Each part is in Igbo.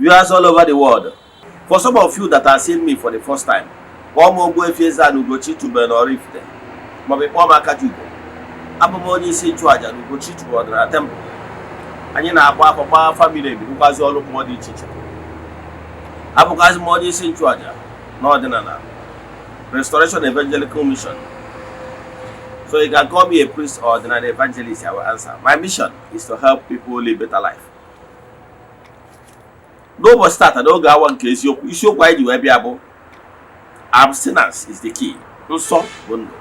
Viewers all over the world, for some of you that are seeing me for the first time, kpọọ m Ogbuefi Eze-Ana Ugochi tubelu na Oraifite, maọbụ ịkpọọ m Akajiugo. Abụ m onye isi nchụaja na Ugochi tubelu ọdịnala temple. Anyị na-agba afọ, gbaa afa miri emi, rụkwazi ọrụ mmụọ dị iche iche. Abụkwazi m onye isi nchụaja na ọdịnala Restoration Evangelical Mission. So you can call me a priest or an evangelist, I will answer. My mission is to help people live better life. N'ụbọchị tata, n'oge awa nke eziokwu, isiokwu anyị ji wee bịa bụ "Abstinence is the key", nsọ bụ ndụ.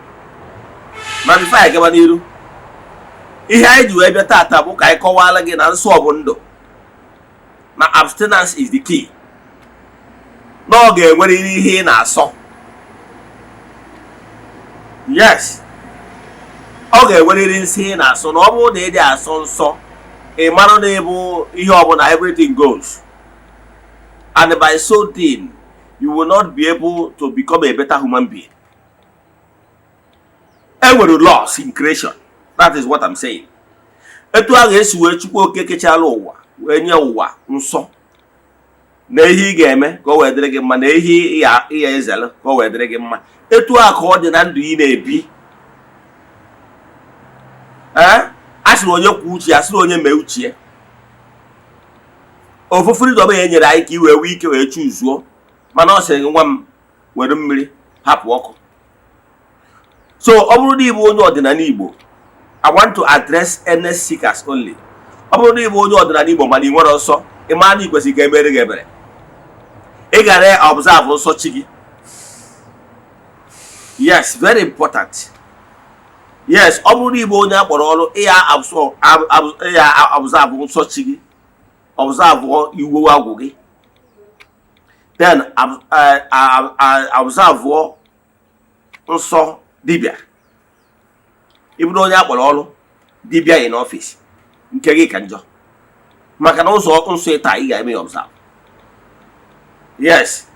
Ma before anyị gaba n'iru, ihe anyị ji wee bịa tata bụ ka anyị kọwara gị na nsọ bụ ndụ, na abstinence is the key, na ọ ga-enwerịrị ihe ị na-asọ. Yes, ọ ga-enwerịrị nsọ ị na-asọ, na ọ bụrụ na ị dị asọ nsọ, ị mara na ịbụ ihe ọbụla, everything goes, and by so doing you will not be able to become a better human being. E nwere laws in creation, that is what I'm saying. Etu a ga-esi wee Chukwu oke kechala ụwa wee nye ụwa nsọ na ihe ị ga-eme ka o wee dịrị gị mma, na ihe ịya ezele ka o wee dịrị gị mma, etu a ka ọ dị na ndụ ị na-ebi. Ee, a sịrị onye kwuo uche ya, sịrị onye mee uche ya. Ofu freedom ya nyere anyị ka i wee nwee ike wee chuzuo, mana ọ sịrị gị, "Nwa m, were mmiri, hapụ ọkụ." So ọ bụrụ na ịbụ onye ọdịnala Igbo, I want to address earnest seekers only. Ọ bụrụ na ịbụ onye ọdịnala Igbo mana ị nwere nsọ, ị mara na ị kwesịrị ka emere gị ebere, ị gara observe nsọ chi gị. Yes, very important. Yes, ọ bụrụ na ịbụ onye akpọrọ ọrụ, ịya observe nsọ chi gị, observe iwu agwụ gị, then observe nsọ dibịa. Ịbụrụ onye akpọrọ ọrụ dibịa in office, nke gị ka njọ, maka na ụzọ nsọ ịta ị ga-eme ya observe. Yes,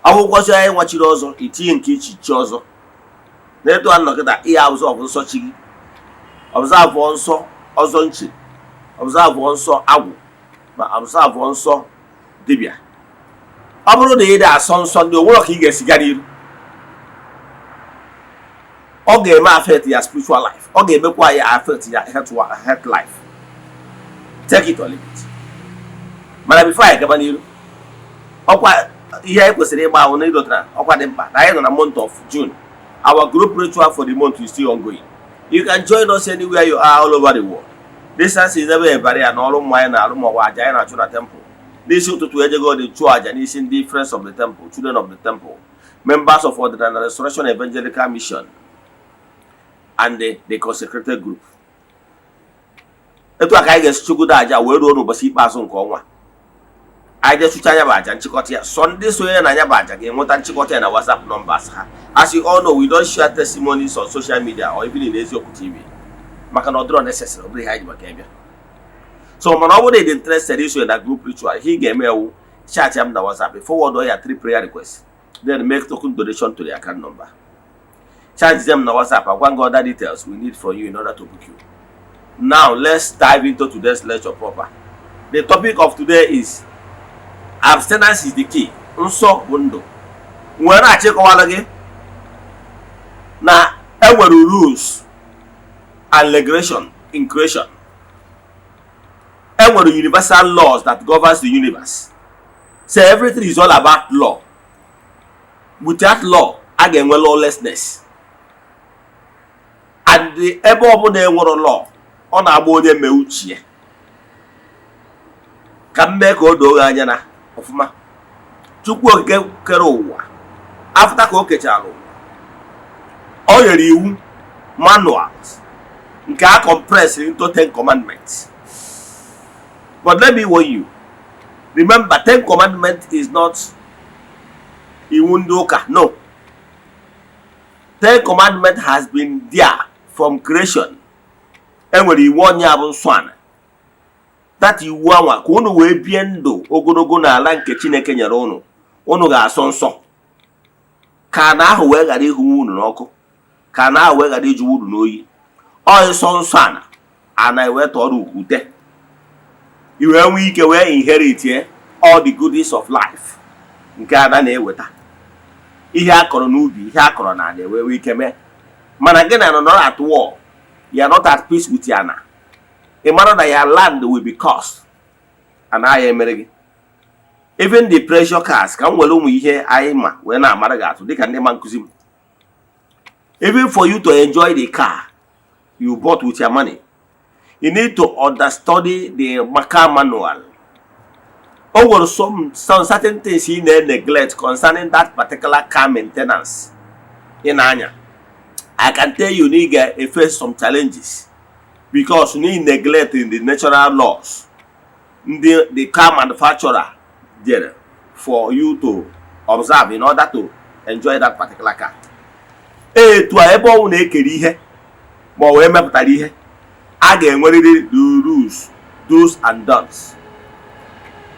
akwụkwọ anyị nwachiri ọzọ, itinye nke iche iche ọzọ na-eto anọkịta ihe observe nsọ chi gị, observe nsọ ọzọ nchi, observe nsọ agwụ, ma observe nsọ dibịa. Ọ bụrụ na ị dị asọ nsọ ndị onwere ka ị ga-esi gaa n'iru, ọ ga-eme affect ya spiritual life, ọ ga-emekwa ya affect ya health life. Take it or leave it. Mana before anyị gaba n'iru, ọkwa ihe anyị kwesịrị ịgba ahụ na ịdọtara ọkwa dị mkpa na anyị nọ na month of June. Our group ritual for the month is still ongoing. You can join us anywhere you are all over the world. Distance is never a barrier na ọrụ mmụọ anyị na-arụ maọbụ aja anyị na-achụ na temple. N'isi ụtụtụ, ejego dị chụọ aja n'isi ndị Friends of the Temple, Children of the Temple, members of Ọdịnala Restoration Evangelical Mission and the consecrated group. Etu a ka anyị ga-esi chụgodo aja wee ruo n'ụbọchị ikpeazụ nke ọnwa. Anyị jee anya bụ aja nchịkọta ya, sọ ndị sonyere na anya bụ aja ga-enweta nchịkọta ya na WhatsApp numbers ha. As you all know, we don't share testimonies on social media or even in Eziokwu TV, maka na ọ dịrọ necessary, ọ bụrụ ihe anyị ji maka ịbịa. So mana ọ bụrụ na ị dị interested isonye na group ritual, ihe ị ga-eme ewu chat ya m na WhatsApp, forward ya three prayer requests, then make token donation to the account number. Chat them na WhatsApp, agwa gị other details we need from you in order to book you. Now let's dive into today's lecture proper. The topic of today is "Abstinence is the key", nsọ bụ ndụ. Nwere na-achịkọwara gị na enwere rules and regulation in creation. Enwere universal laws that governs the universe. So everything is all about law. Without law, a ga-enwe lawlessness, and ebe ọbụla enwere law, ọ na-agba onye mee uche ya. Ka m mee ka o doo gị anya na ọfụma, Chukwu Okike kere ụwa, after ka o kechara ụwa, o nyere iwu, manuals, nke a compressed into Ten Commandments. But let me warn you, remember, Ten Commandments is not iwu ndị ụka. No, Ten Commandment has been there from creation. Enwere iwu onye bụ nsọ ana, that iwu anwa ka unu wee bie ndụ ogologo n'ala nke Chineke nyere unu. Unu ga-asọ nsọ ka ana ahụ wee ghara ịhụ unu n'ọkụ, ka ana ahụ wee ghara iju unu n'oyi. Ọ nsọ nsọ ana, ana wee tọrọ ukwute, i wee nwee ike wee inherit ye All the goodies of life nke ana na-eweta, ihe a kọrọ n'ubi, ihe a kọrọ n'ala ewewe ike mee. Mana gị na nọ at war, you are not at peace with ya na ị mara na your land will be cursed. Anaghị emere gị even the pressure cars. Ka m were ụmụ ihe anyị ma wee na-amara gị atụ dịka ndị ma nkụzi m. Even for you to enjoy the car you bought with your money, you need to understudy the car manual. O nwere some certain things ị na-neglect concerning that particular car maintenance ị na-anya. I can tell you na ị ga-face some challenges because you neglect the natural laws ndị the car manufacturer dere for you to observe in order to enjoy that particular car. Etu a, ebe ọnwụ na-ekere ihe ma ọ wee mepụtara ihe, a ga-enwerịrị the rules, do's and don'ts.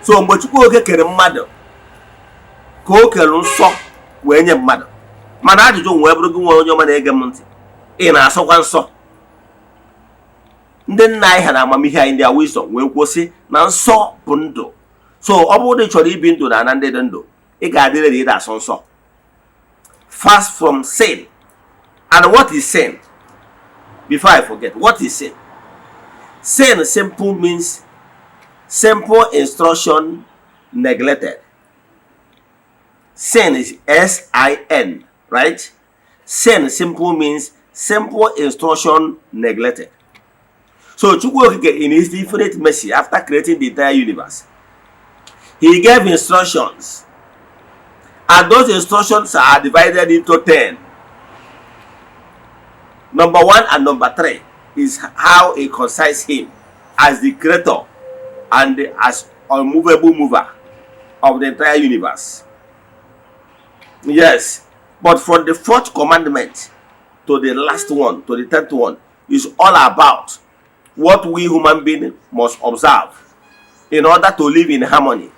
So mgbe Chukwu Oke kere mmadụ, ka o kere nsọ wee nye mmadụ. Mana ajụjụ wee bụrụ, gị nwe onye ọma na-ege m ntị, ị na-asọkwa nsọ? Ndị nna anyị ha na amamihe anyị, ndị wisdom, wee kwụsị na nsọ bụ ndụ. So ọ bụrụ na ị chọrọ ibi ndụ na ana ndị dị ndụ, ị ga-adị ready ịda asọ nsọ. Fast from sin. And what is sin? Before I forget, what is sin? Sin simple means simple instruction neglected. Sin is sin, right? Sin simple means simple instruction neglected. So Chukwu Okike, in his infinite mercy, after creating the entire universe, he gave instructions, and those instructions are divided into 10. Number one and number three is how it concerns him as the creator and as unmovable mover of the entire universe. Yes, but from the fourth commandment to the last one, to the 10th one, is all about what we human beings must observe in order to live in harmony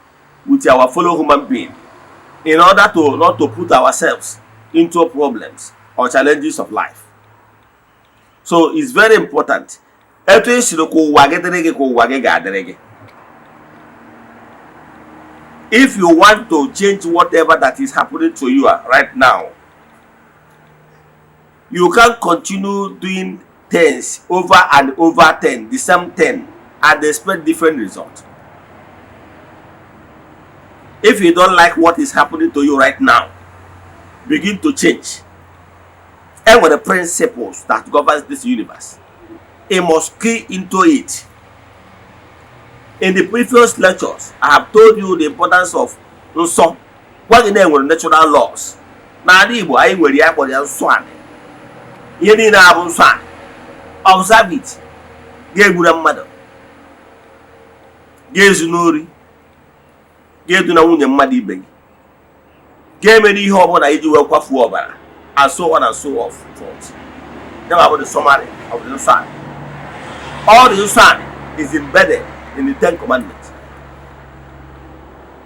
with our fellow human being, in order to not to put ourselves into problems or challenges of life. So it's very important. Etu esiri ka ụwa gị dịrị gị, ka ụwa gị ga-adịrị gị. If you want to change whatever that is happening to you right now, you can't continue doing things over and over, thing the same thing, and expect different result. If you don't like what is happening to you right now, begin to change. Enwere principles that governs this universe. You must key into it. In the previous lectures, I have told you the importance of nsọ. Gwa gị na enwere natural laws. N'ala Igbo anyị nwere ya, kpọrọ ya nsọ anị. Ihe niile abụ nsọ anị, observe it. Ga-egbura mmadụ, ga-ezu n'ori, ga-eduna nwunye mmadụ ibe gị, ga-emere ihe ọbụla iji wee kwafuo ọbara, and so on and so forth. Ya bụ the summary of the nsọ anị. All the nsọ anị is embedded in the Ten Commandments.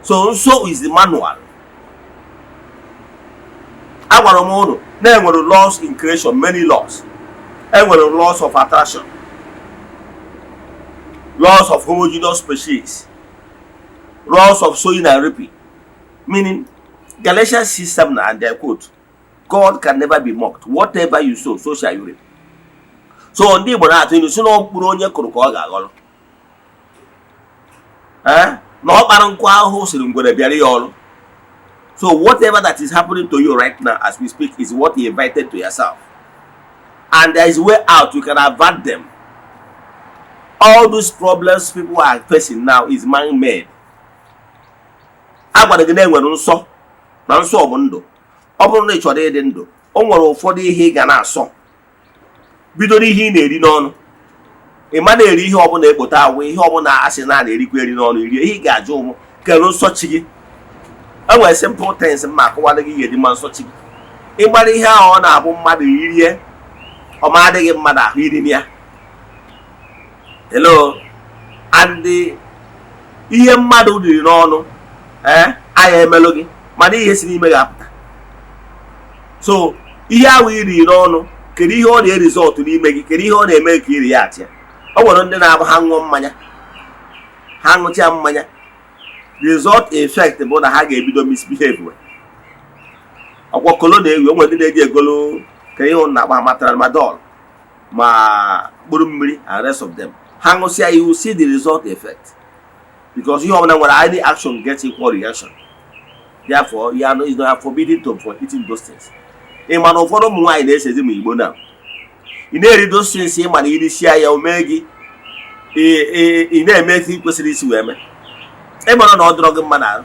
So nsọ is the manual. Agwara m ụnụ na enwere laws in creation, many laws. Enwere laws of attraction, laws of homogeneous species, laws of sowing and reaping, meaning Galatians 6:7, and I quote, "God can never be mocked. Whatever you sow, so shall you reap." So ndị Igbo na-atụ ilu si na mkpụrụ onye kụrụ ka ọ ga-aghọrọ. Ee, na ọ kpara nkụ ahụhụ siri ngwere bịara ya ọrụ. So whatever that is happening to you right now as we speak is what you invited to yourself, and there is way out. You can avert them. All those problems people are facing now is man-made. A gwara gị na enwere nsọ, na nsọ bụ ndụ. Ọ bụrụ na ị chọrọ ịdị ndụ, o nwere ụfọdụ ihe ị ga na-asọ. Bido n'ihe ị na-eri n'ọnụ. Ị ma na-eri ihe ọbụla ekpote agwụ, ihe ọbụla asị na na-erikwa eri n'ọnụ rie. Ihe ị ga-ajụ ụmụ kere nsọ chi gị. E nwere simple things mma akọwara gị ga-eji ma nsọ chi gị. Ịgbara ihe ahụ ọ na-abụ mmadụ irie, ọma adịghị mmadụ ahụ iri ya. Hello? And ihe mmadụ riri n'ọnụ, ee, anya emelụ gị, mana ihe si n'ime ga-apụta. So ihe ahụ iri n'ọnụ, kedu ihe ọ na-eresult n'ime gị? Kedu ihe ọ na-eme ka iri ya achịa? Ọ nwere ndị na-abụ ha ṅụọ mmanya, ha ṅụchaa mmanya. Result effect bụ na ha ga-ebido misbehave. Ọkwa kolo na-ewu, onwe ndị na-eji egolo ka ihe ụnụ na-akpa ma tramadol, ma mkpụrụ mmiri and rest of them. Ha ṅụsịa, you will see the result effect, because ihe ọbụla nwere any action gets equal reaction. Therefore, you are not, is not forbidden to for eating those things. Ị ma na ụfọdụ ụmụ nwaanyị na-esezi ma igbo na ị na-eri those things, ị ma na irisia ya, o mee gị ị na-eme etu ị kwesịrị isi wee mee. Ị mara na ọ dịrọ gị mma n'ahụ.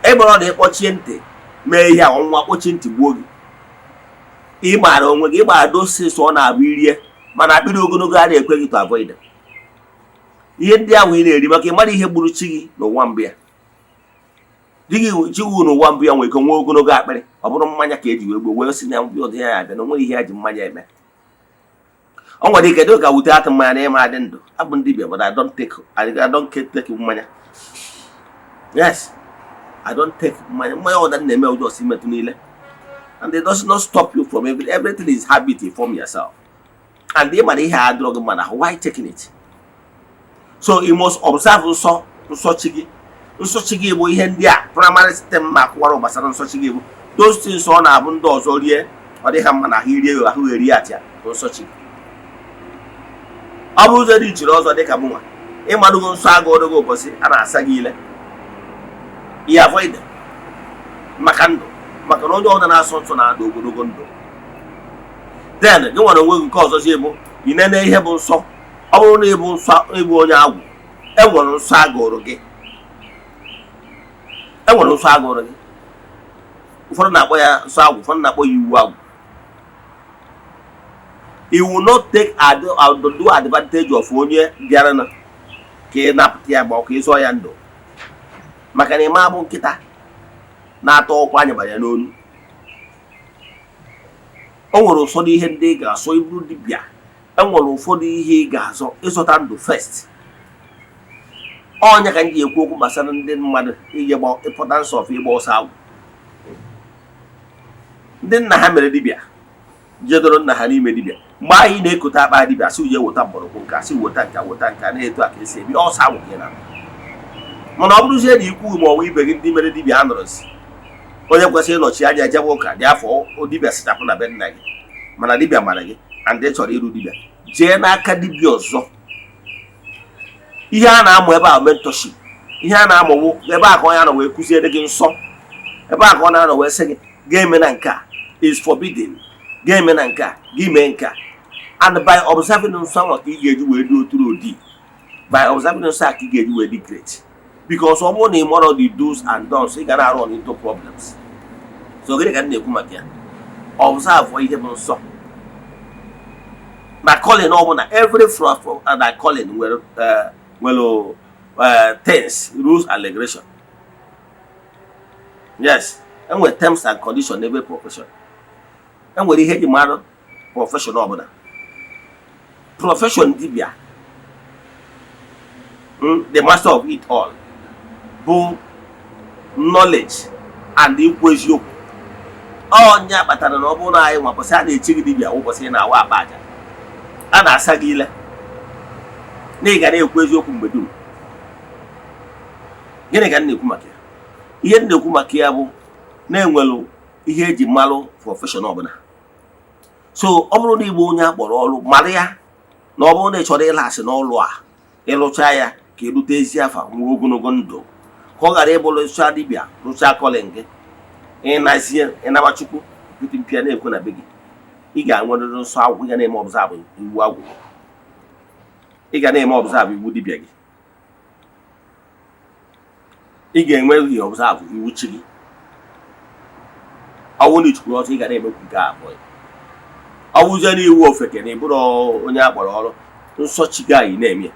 Ị mara na ịkpọchie ntị mee ihe a, ọnwa kpọchie ntị gbuo gị. Ị maara onwe gị, ị gbara those things ọ na-abụ irie, mana akpịrị ogologo a na-ekwe gị to avoid them. Ihe ndị ahụ ị na-eri, maka ị mara ihe gburu chi gị n'ụwa mbụ ya, di gị chi gị n'ụwa mbụ ya nwere ike nwee ogologo akpịrị. Ọ bụrụ mmanya ka eji wee gbuo, wee sị na mbụ ọdị ya abịa na onwere ihe ya ji mmanya eme. Ọ nwere ike dị ka wute atụ mmanya na ịma adị ndụ. Abụ ndị dibịa, but I don't take mmanya. Yes, I don't take mmanya. Mmanya ọda na-eme ụjọ si metụ niile, and it does not stop you from everything. Is habit you form yourself, and ị mara ihe a adịrọ gị mma na, why taking it? So you must observe nsọ, nsọ chi gị. Nsọ chi gị bụ ihe ndị a primary system ma akụwara gbasara nsọ chi gị bụ those things ọ na-abụ ndị ọzọ rie, ọ dị ha mma na ahụ, irie ya, ahụ eri atịa bụ nsọ chi gị. Ọ bụ ụzọ dị ichiri ọzọ dịka mụnwa ịmadụgo nsọ agụ gị ụbọchị a na-asa gị ile ihe, avoid them. Maka ndụ, maka na onye ọbụla na-asọ nsọ na-adụ ogologo ndụ. Then gị nwere onwe gị nke ọzọ bụ ị nene ihe bụ nsọ. Ọ bụrụ na ịbụ nsọ, ịbụ onye agwụ, enwere nsọ agụrụ gị, enwere nsọ agụrụ gị. Ụfọdụ na-akpọ ya nsọ agwụ, ụfọdụ na-akpọ ya iwu agwụ. You will not take do advantage of onye bịara na ka ị napụta ya ma ọ ka ị zụọ ya ndụ, maka na ịma abụ nkịta na-atọ ọkwa anya banye n'onu. O nwere ụfọdụ ihe ndị ị ga-asọ iburu dibịa. E nwere ụfọdụ ihe ị ga-azọ ịzọta ndụ first. Ọnya ka m ji ekwu okwu gbasara ndị mmadụ ije gba, importance of ịgba ọsọ agwụ. Ndị nna ha mere dibịa jedoro nna ha n'ime dibịa. Mgbe anyị na-ekote akpa dibịa, asị je weta mgbọrọgwụ nke, asị weta nka, weta nka, na-etu a ka esi ebi ọsọ agwụ ka ị na. Mana ọ bụrụzie na ikwu ma ọ bụ ibe gị ndị mere dibịa anọrọzi, onye kwesịrị ịnọchi anya jebe ụka dị afọ dibịa sachapụ na be nna gị, mana dibịa mara gị and ị chọrọ ịrụ dibịa, jee n'aka dibịa ọzọ. Ihe a na-amụ ebe a, mentorship, ihe a na-amụwụ ebe a ka ọ ya nọ wee kụziere gị nsọ. Ebe a ka ọ na-anọ wee sị gị ga-eme na nke a is forbidden, ga-eme na nke a, gị mee nke a. And by observing nsọ ahụ ka ị ga-eji wee dị oturu odi. By observing nsọ a ka ị ga-eji wee dị great, because ọ bụrụ na ị marọ the do's and don'ts, ị ga na-run into problems. So gịnị ka m na-ekwu maka ya? Observe ihe bụ nsọ na calling ọbụla. Every from na calling nwere nwere things, rules and regulation. Yes, enwere terms and conditions n'ebe profession. Enwere ihe eji mara profession ọbụla. Profession dibịa, the master of it all bụ knowledge and ikwu eziokwu. Ọnya kpatara na ọ bụrụ na anyị nwa ụbọchị a na-echi gị dibịa, ụbọchị ị na-awa akpa aja, a na-asa gị ile na ị ga na-ekwu eziokwu mgbe dum. Gịnị ka m na-ekwu maka ya? Ihe m na-ekwu maka ya bụ na-enwelu ihe eji malụ profession ọbụla. So ọ bụrụ na ịbụ onye akpọrọ ọrụ, mara ya na ọ bụrụ na ị chọrọ ịlasị n'ọrụ a, ịlụcha ya ka erute ezi afa, nwee ogologo ndụ, ka ọ ghara ịbụrụ ịsụcha dibịa rụchaa calling gị, ịnazie ịnaba Chukwu pịtị mpịa na-ekwe na be gị. Ị ga-enwerịrị nsọ agwụ. Ị ga na-eme observe iwu agwụ, ị ga na-eme observe iwu dibịa gị, ị ga-enwe ihe observe iwu chi gị. Ọwụ na ichukwuru ọzọ, ị ga na-emekwu nke abụọ. Ọ bụzie na iwu ofeke na ịbụrụ onye akpọrọ ọrụ, nsọ chi gị anyị na-eme ya.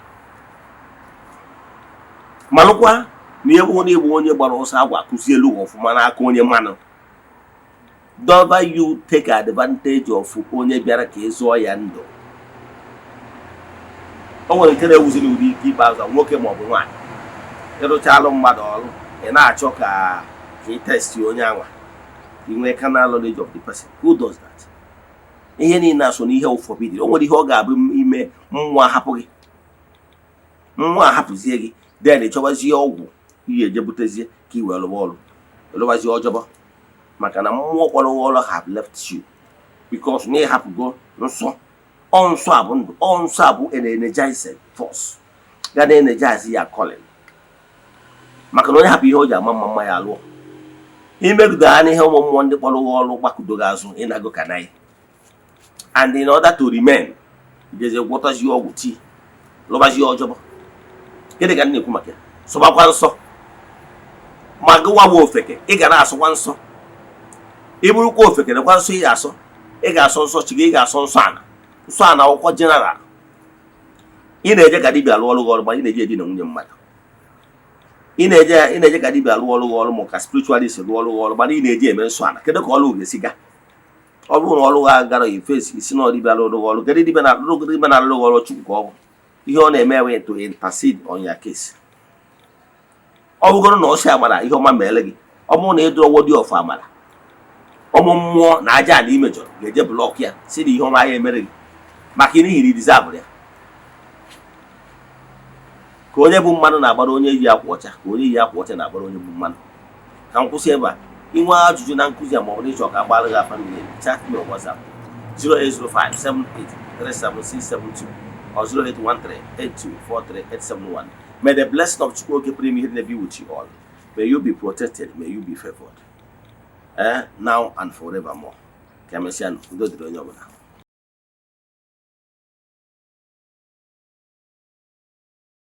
Malụkwa na ihe bụ na ịbụ onye gbara ọsọ agwa akụzielu gị ọfụma n'aka onye mmanụ. Never you take advantage of onye bịara ka ị zụọ ya ndụ. O nwere nke na-ewuziri ụdị ike ikpeazụ a, nwoke maọbụ nwaanyị ịrụchalụ mmadụ ọrụ, ị na-achọ ka ị test onye anwa, ka ị nwee carnal knowledge of the person. Who does that? Ihe niile a so n'ihe forbidden. O nwere ihe ọ ga-abụ ime, mmụọ ahapụ gị, mmụọ ahapụzie gị, then ị chọbazie ọgwụ. Ihe eje butezie ka i wee lụwa ọrụ, lụwazie ọjọbọ, maka na mmụọ kpọrọ ọrụ have left you because na ịhapụgo nsọ. Ọ nsọ a bụ ndụ, ọ nsọ a bụ an energizing force ga na energize ya calling, maka na onye hapụ ihe o ji ama mma mma ya alụọ imegide ha n'ihe ụmụ mmụọ ndị kpọrọ ọrụ gbakudo gị azụ ịnago ka naghị. And in order to remain, jezie gwọtazie ọgwụ tii, lụbazie ọjọbọ. Gịnị ka m na-ekwu maka ya? Sọbakwa nsọ ma gịwa bụ ofeke, ị ga na-asọkwa nsọ. Ị bụrụkwa ofeke, nekwa nsọ ị ga-asọ. Ị ga-asọ nsọ chi gị, ị ga-asọ nsọ ana, nsọ ana akwụkwọ general. Ị na-eje ka dibịa lụọ ọrụ gị ọrụ, ma ị na-eje edina nwunye mmadụ. Ị na-eje ka dibịa lụọ ọrụ gị ọrụ, ma ka spiritualist lụọ ọrụ gị ọrụ, mana ị na-eje eme nsọ ana. Kedu ka ọrụ ga-esi gaa? Ọ bụrụ na ọrụ gị gara ifesi isi na dibịa lụrụ gị ọrụ, kedu dibịa na-alụrụ gị ọrụ? Chukwu ka ọ bụ. Ihe ọ na-eme wee to intercede on your case. Ọ bụgoro na ọsị amara ihe ọma meele gị, ọ bụrụ na ị dụrụ worthy of amara, ụmụ mmụọ na aja ala imejọrọ ga-eje block ya, si na ihe ọma ya emere gị, maka n'ihi na deserve ya. Ka onye bụ mmanụ na-agbara onye yi akwa ọcha, ka onye yi akwa ọcha na-agbara onye bụ mmanụ. Ka m kwụsị ebe a. Inwe ajụjụ na nkụzi a, ma ọ bụ na ịchọ ka agbara gị afa mmiri, chat me on WhatsApp 08057837672 or 08138243871. May the blessing of Chukwu Okike pụrụ ime ihe be with you all. May you be protected, may you be favored, now and forevermore. Ka emesịa, udo dịrị onye ọbụla.